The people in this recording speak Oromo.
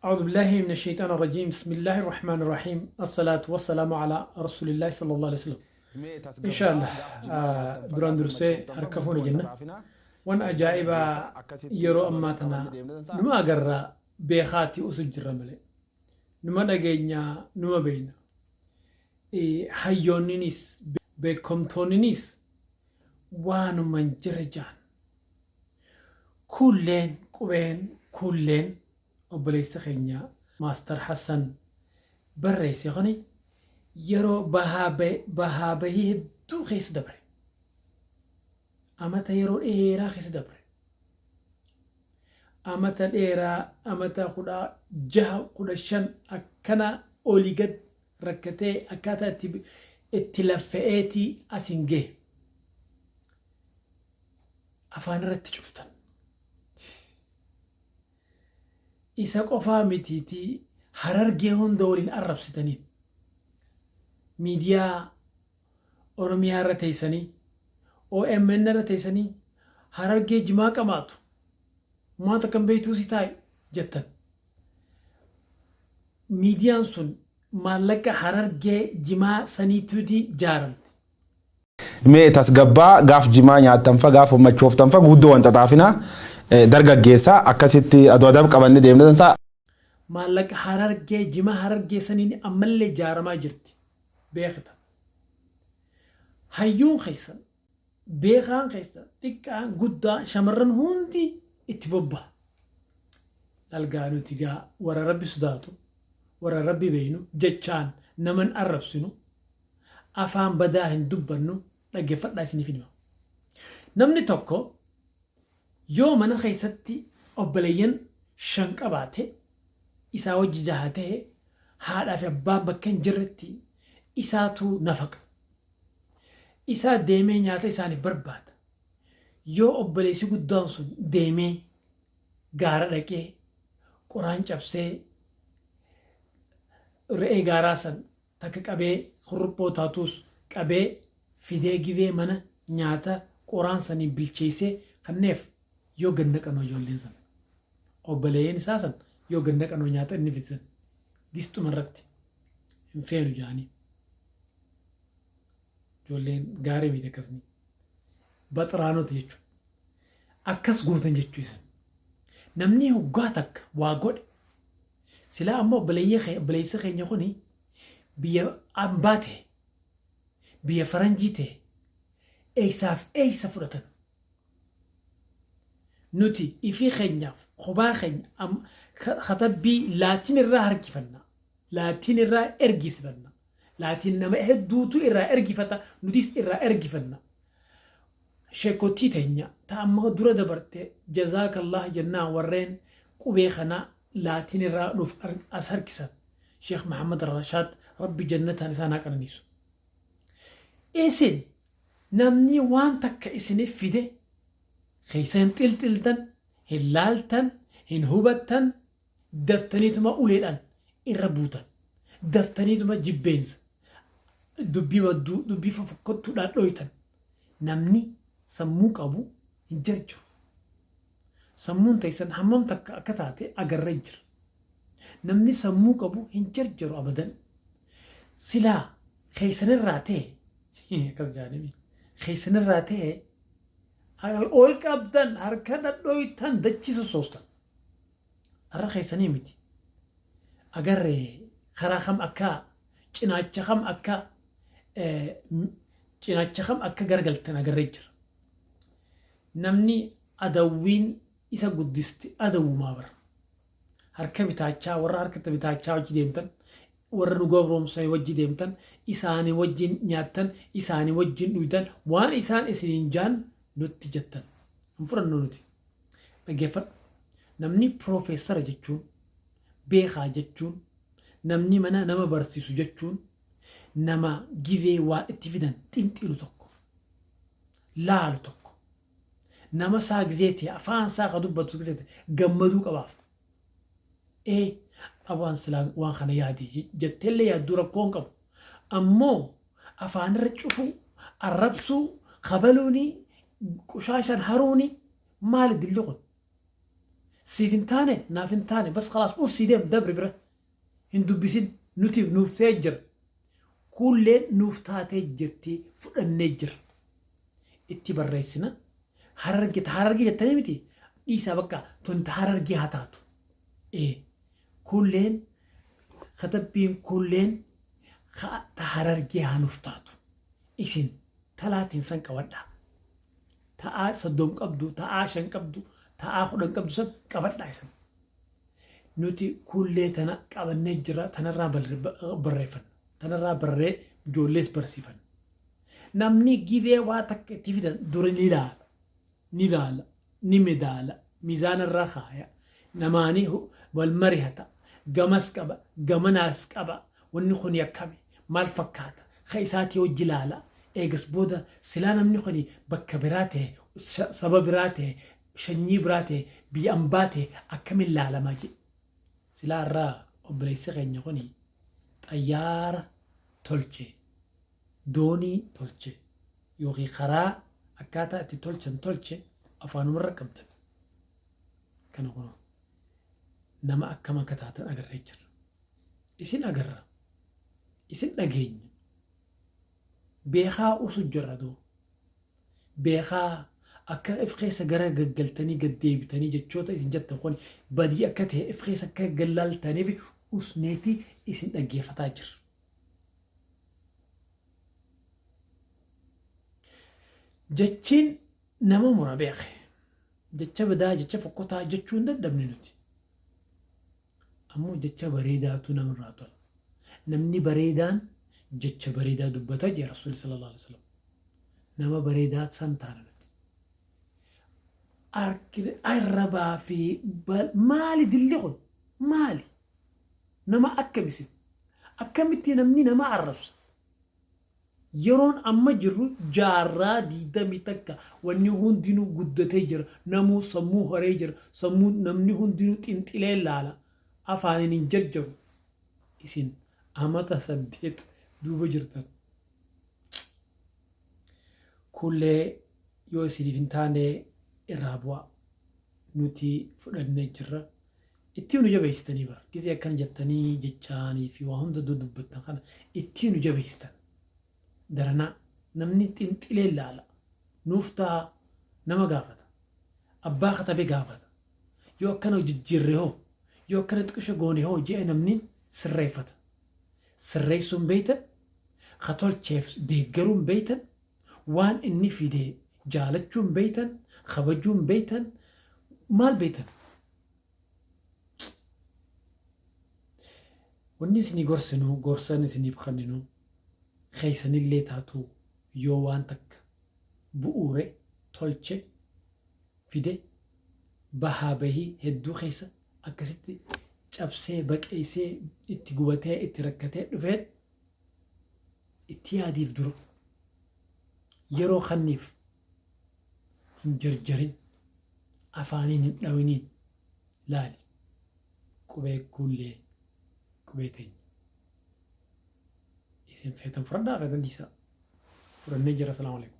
أعوذ بالله من الشيطان الرجيم بسم الله الرحمن الرحيم الصلاة والسلام على رسول الله صلى الله عليه وسلم. Mee إن شاء tasgabbaa الله gaaf jimaa nyaattan fa duraan gaaf dursee machooftan fa harka guutuu fuune wal jenna. xaxaafina Waan ajaa'ibaa dargaggeessa akkasitti yeroo aduu ammaa adab tana qabanne deemne dansaa. Numa agarraa beekaatii usu jirra malee numa dhageenyaa numa beeyna. Hayyoonninis beekomtoonninis waanuma hin jirre jaan. Kuulleen qubeen kuulleen obboleessa keenya Maastar Hassan barreesse kuni yeroo bahaa bahii hedduu keessa dabre. Amata yeroo dheeraa keessa dabre. Amata dheeraa amata 16 15 akkana olii gad rakkatee akkaataa itti laffa'eetii asin gahe. Afaan irratti cuftan. Isa qofaa mitiitii Harargee hunda waliin arrabsitanii. Miidiyaa Oromiyaa irra teessanii OMN irra teessanii Harargee jimaa qamaatu maanta kan beektuu si taa'i jettan. Miidiyaan sun maallaqa Harargee jimaa saniituuti jaaramte. Mee tasgabbaa gaaf jimaa nyaattan fa gaaf machooftan fa guutuu wal xaxaafina dargaggeessa akkasitti aduu adab qabanne deemne dansaa. Maallaqa Harargee jimaa Harargee saniin ammallee jaaramaa jirti. Beekta. Hayyuun keessan beekaan keessan xiqqaan guddaan shamarran hundi itti bobba'a. Dhalgaa nuti gaa warra Rabbi sodaatu warra Rabbi beeynu jechaan naman arrabsinu afaan badaa hin dubbannu dhaggeeffadhaa isiniif hima. Namni tokko yoo mana keessatti obboleeyyan 5 qabaate isaa wajji jaha ta'e haadhaa fi abbaan bakka hin jirretti isaatu nafaqa. Isaa deemee nyaata isaaniif barbaada. Yoo obboleessi guddaan sun deemee gaara dhaqee qoraan cabsee re'ee gaaraa san takka qabee kurruphoo taatus qabee fidee gidee mana nyaata qoraan saniin bilcheessee kanneef yoo gad naqanoo ijoolleen san obboleeyyan isaa san yoo gad naqanoo nyaata inni fidsan distuma irratti hin feenu jaanii ijoolleen gaarii miti akkasni baxraanota jechuudha. Akkas gootan jechuu isin. Namni hoggaa takka waa godhe silaa amma obboleessa keenya kuni biyya ambaa ta'e biyya faranjii ta'e eessaaf eessa fudhatan. Nuti ifii keenyaaf kophaa keenya katabbii laatiin irraa harkifanna. Laatiin irraa ergisifanna. Laatiin nama hedduutu irraa ergifata nutis irraa ergifanna. Sheekotii teenya ta amma dura dabarte jazaakallah jennaan warreen qubee kana laatiin irraa nuuf as harkisan. Sheekh Mahammad Rashaad Rabbi jannataan isaan haa qananiisu. Isin namni waan takka isiniif fide keessa hin xilxiltan, hin laaltan, hin hubattan, daftaniituma uleedhaan irra buutan. Daftaniituma jibbeensa. Dubbii badduu, dubbii fofokkottuudhaan dhoytan. Namni sammuu qabu hin jarjaru. Sammuun teessan hammam takka akka taate agarree jira. Namni sammuu qabu hin jarjaru abadan. Silaa keessanirraa ta'e akkas jaanimi keessanirraa ta'e ol qabdan harka dhadhooytan dachii sossoostan. Har'a keessanii miti. Agarree karaa kam akka cinaacha kam akka cinaacha kam akka garagaltan agarree jira. Namni adawwiin isa guddisti adawwumaa bara. Harka bitaachaa warra harka bitaachaa wajji deemtan warra nu gabroomsan wajji deemtan isaanii wajjin nyaattan isaanii wajjin dhuydan waan isaan isiniin jaan nutti jettan. Hin fudhannu nuti. Dhaggeeffadhu. Namni piroofeesara jechuun beekaa jechuun namni mana nama barsiisu jechuun nama gizee waa itti fidan xinxilu tokko laalu tokko nama isaa gizee ta'e afaan isaa ka dubbatu gizee ta'e gammaduu qabaaf. Ee abaan silaa waan kana yaade jetteellee yaadduu rakkoo hin qabu. Ammoo afaanirra cufuu, arrabsuu, kabaluuni, qushaashaan haruuni maali dilli kun? Siif hin taane, naaf hin taane, bas khalaas, ussii deem, dabri, bira hin dubbisin. Nutiif nuuf ta'ee jira. Kuulleen nuuf taatee jirti, fudhannee jira. Itti barreessina. Hararge ta Hararge jettanii miti, dhiisaa, bakka tun ta Harargee haa taatu. Ee, kuulleen katabbiin kuulleen ta Harargee haa nuuf taatu. Isin talaatiin san qabadhaa. Ta'aa 30 qabdu, ta'aa 5 qabdu, ta'aa 10 qabdu san qabadhaa isan. Nuti kuullee tana qabannee jira, tanarraa barreeffanna. Tanarraa barree ijoollees barsiifanna. Namni gidee waa takka itti fidan dura ni ilaala. Ni ilaala. Ni medaala. Miizaanarraa kaaya. Namaanii wal marihata. Gamas qaba. Gamanaas qaba. Wanni kun akkami? Maal fakkaata? Ka isaatii hojii ilaala. Eegas booda silaa namni kun bakka biraa ta'e, saba biraa ta'e, sanyii biraa ta'e, biyya ambaa ta'e akkamiin ilaalamaa jedhe. Silaa irraa obboleessi keenya kun xayyaara tolche, doonii tolche yookiin karaa akkaataa itti tolchan tolche afaanumarra qabdan. Kana kun nama akkam akka taatan agarree jirra. Isin agarra. Isin dhageenya. Beekaa usu jirra duu. Beekaa akka if keessa gara gaggaltanii gad deebitanii jechoota isin jettan kun badii akka ta'e if keessa akka gallaaltaniif usneeti isin dhaggeeffataa jirra. Jechiin nama mura beeke. Jecha badaa, jecha fokkotaa jechuu hin dadhabne nuti. Ammoo jecha bareedaatu namarraa tola. Namni bareedaan jecha bareedaa dubbata jee Rasuulli sallallahu alaihi wasallam. Nama bareedaa san taana nuti. Arrabaa fi maali dilli kun? Maali? Nama akkam isin? Akkamitti namni nama arrabsa? Yeroon amma jirru jaarraa 21, wanni hundinuu guddatee jira. Namuu sammuu horee jira. Sammuu namni hundinuu xinxilee laala. Afaaniin hin jarjaru. Isin amata 8 duuba jirtan. Kullee yoo isiniif hin taane irraa bu'aa. Nuti fudhannee jirra. Ittiin nu jabeessitanii bara. Gizee akkana jettanii jechaanii fi waa hunda dudubbattan kana ittiin nu jabeessitan. Daranaa namni xinxilee laala. Nuuf ta'a nama gaafata. Abbaa katabe gaafata. Yoo akkana jijjiirre hoo, yoo akkana xiqisho goone hoo je'e namni sirreeffata. Sirreessuun beeytan, ka tolcheef deeggaruun beeytan, waan inni fide jaalachuun beeytan, kabajuun beeytan, maal beeytan? Wanni isinii gorsinu, gorsan isiniif kenninu, keessanillee taatu yoo waan takka bu'uure tolche fide bahaa bahii hedduu keessa akkasitti cabsee baqeessee itti gubatee itti rakkatee dhufeen itti yaadiif dura yeroo kanniif hin jarjarin, afaaniin hin dhawiniin laali. Qubee kuullee, qubee teenya, isin feetan fudhadhaa, feetan dhiisaa, fudhannee jira. Asalaamu alaikum.